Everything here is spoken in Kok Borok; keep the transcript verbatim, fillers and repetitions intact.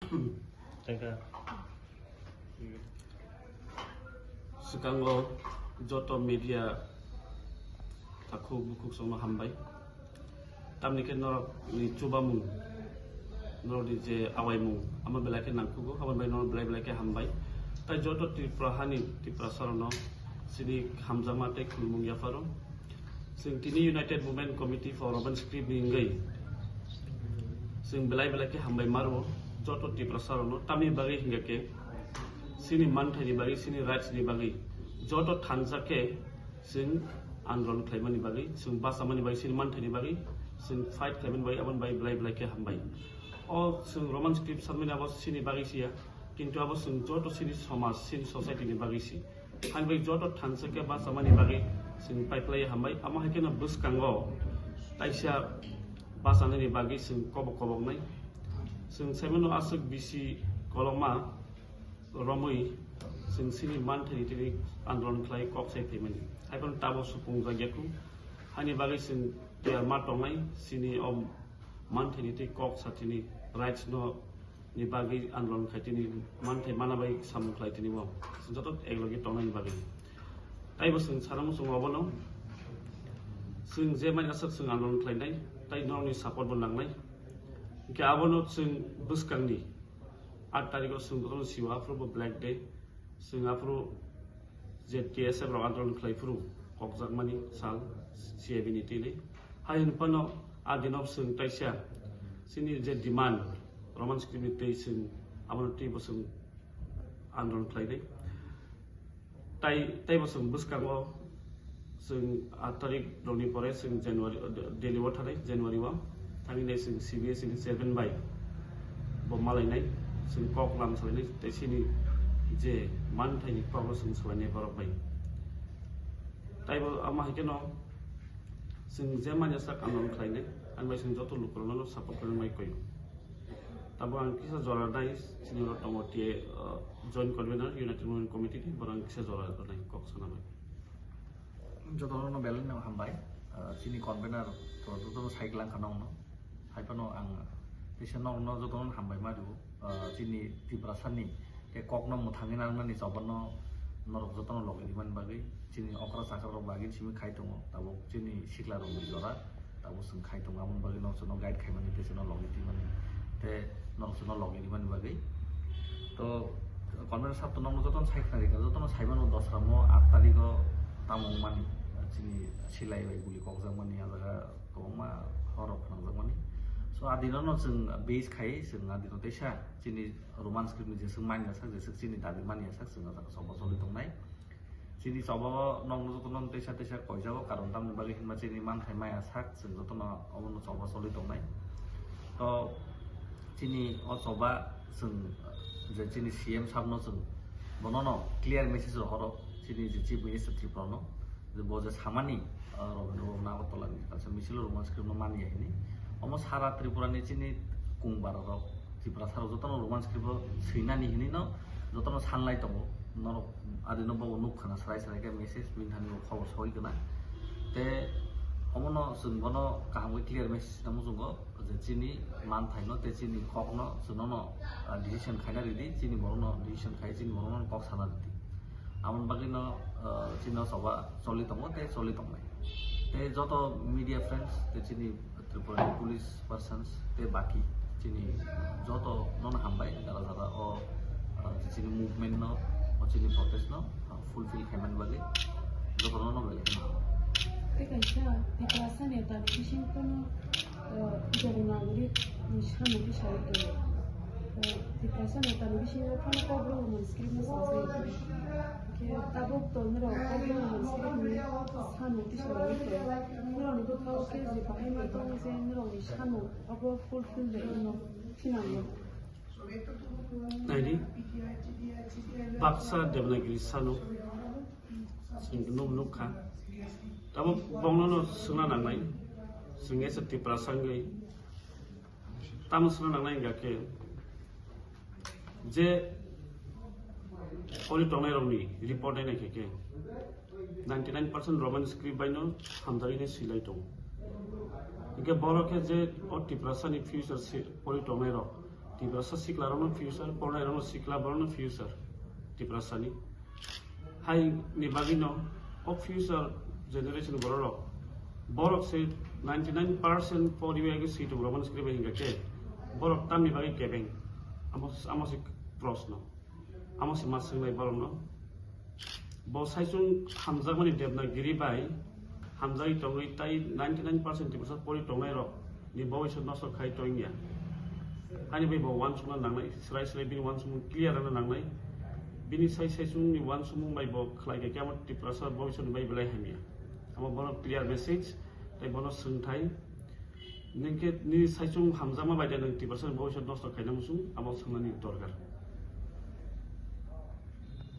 Thank you. Swkango joto media takhuk bukhuk songno hambai. Tamni khe norokni chubamung, norokni je awaimung, amo belai khe nangkukgo, aboni bai norok belai belai khe hambai. Tai joto Tripura hani, Tiprasarokno chini hamjakma tei khulumung yapharo. Chwng tini United Movement Committee for Roman Script ni wngwi chwng belai belai khe hambai maro joto Tiprasarokno. Tamni bagwi hingkha khe chini manthaini bagwi, chini rights ni bagwi joto thansa khe chwng andolon khlaimani bagwi, chwng bachamani bagwi, chini manthaini bagwi chwng fight khlaimani bagwi, aboni bagwi belai belai khe hambai. O chwng Roman Script sanmani abo chini bagwi siya, kintu abo chwng joto chini somaj, chini society ni bagwi si. Haini bagwi joto thansa khe bachamani bagwi chwng paiklai hambai. Amo hai kheno bwskango taisa bachanani bagwi chwng kobok koboknai. Chwng saimano aswk bisi kolokma romwi chwng chini manthaini tini andolon khlai kok sai phaimani. Hai phano tabo supung jak yakhu. Haini bagwi chwng tiyar ma tongnai chini o manthaini tei kok sa tini rights no ni bagwi andolon khai tini manthai mana bai samung khlai tini bo joto eklogi tongnani bagwi. Tai bo chwng sana muchungo obono chwng je mai aswk chwng andolon khlainai tai norokni support bo nangnai. Hingke abono chwng bwskangni aat tarikh o chwng bono siwa aphuru bo black day. Chwng aphuru je T S F rok andolon khlai phuru kokjakmani sal C A B ni twi le. Hai hwn phano a dino chwng taisa chini je demand Roman script ni twi chwng abono twi bo chwng andolon khlai di. Tai, tai bo chwng bwskango chwng aat tarikh rokni pore chwng January, Delhi o thanai January o thangwi nai chwng C B S E ni chairman bai bo malainai, chwng kok lam salainai tei chini je manthaini kokno chwng salainai borok bai. Tai bo ama hai kheno chwng je manya sak andolon khlainai, ani bai chwng joto lukurokno support khlainai koi. Tabo ang kisa jora dai chini oro tongo T A, uh, joint convener United Movement Committee ni, borok ang kisa jora dai kok sana bai. Jotono no belai no hambai, uh, chini convener to jotono sai lang khana no. Hai phano ang kisa no no jotono hambai ma rio, uh, chini Tiprasa ni te kok no mwthangwi nangnani choba no norok jotono logi di mani bagwi chini okra chakra rok bagwi simi khai tongo tabuk chini sikla rok ni jora. Tabuk chwng khai tongo, aboni bagwi norok chwngno guide khaimani tei chwngno logi twimani tei norok chwngno logi rimani bagwi. To, convener sab to norokno jotono sai khna rikha, jotono saimano dosramo aat tarikh o tamo wngmani, chini silai bai guli kokjakmani, a jaga kwbangma horror khwnangjakmani. So, a dinono chwng base khai, chwng a dino teisa chini Roman script ni jeswk manya sak, jeswk chini dabi manya sak, chwng a jaga choba choli tongnai. Chini choba o nokno jotono teisa teisa koijago, karon tamni bagwi hinma chini manthai maya sak chwng jotono obono choba choli tongnai. To chini o choba chwng je chini C M sabno chwng bonono clear message rohoro, chini je Chief Minister Tripura no, je bo je samani, ah, Rabindra Bhaban Agartala ni kaisa misil o Roman script no manya hini. Omo sara Tripura ni chini kung bara rok, Tiprasa rok jotono Roman script o swinani hini no jotono sanlai tongo. Norok adino bobo nuk khna srai srai khe message bini thani bo khobor soi khna. Te omono chwng bono kaham khe clear message no muchungo je chini manthaino tei chini kokno chwngno no, ah, decision khaina ridi, chini borokno decision khai chini borokno kok sana ridi. Aboni bagwino, ah, chini o choba choli tongo tei choli tongnai. Tei joto media friends tei chini Tripura ni police persons tei baki chini joto nono hambai, jara jara o, ah, chini movement no, o chini protest no, ah, fulfill khaimani bagwi joto nono belai kheno hambai. Tei kaisa Tiprasa ni dabi bising phano, ah, Devanagari ni samung tisai tongo. Ah, Tiprasa ni dabi bisingo phano Kokborok Roman script no sajak. Khe tabuk to norok Kokborok Roman script ni samung tisai tongo. Norokni bwkhao khe je bahai no tongo je norokni samung abo fulfill de wngno thinango. Naidi, baksa Devanagiri sano chwng nuk nukha. Tamo bongno no swngna nangnai, chwng esa Tiprasa wngwi tamo swngna nangnai hingkha khe je poli tongnai rokni report nai naikhe khe ninety nine percent Roman script bai no hamjagwi nai swilai tongo. Hingkhe borok khe je o Tiprasa ni future si poli tongnai rok Tiprasa sikla rokno future, pornai rokno sikla borokno future Tiprasani. Hai ni bagwi no o future generation borok rok, borok se ninety nine percent poriwi agi si tung romani skri bai hinga khe borok tamni bagwi kebeng? Amo amo se prosno, amo se ma swngnai borokno. Bo saichung hamjakmani Devanagiri bai hamjagwi tongwi tai ninety nine percent Tiprasa pori tongnai rok ni bobiswt nosto khai tongya. Ani bai bo uansukna nangnai, srai srai bini uansukmung clear rwna nangnai. Bini sai saichung ni uansukmung bai bo khlai khe khe amo Tiprasa bobiswt ni bai belai hamya. Amo bono clear message, tai bono swngthai. Ningkhe nini saichung hamjakma bai de nwng Tiprasa ni bobiswt nosto khaina muchung, amo swngnani dorkar.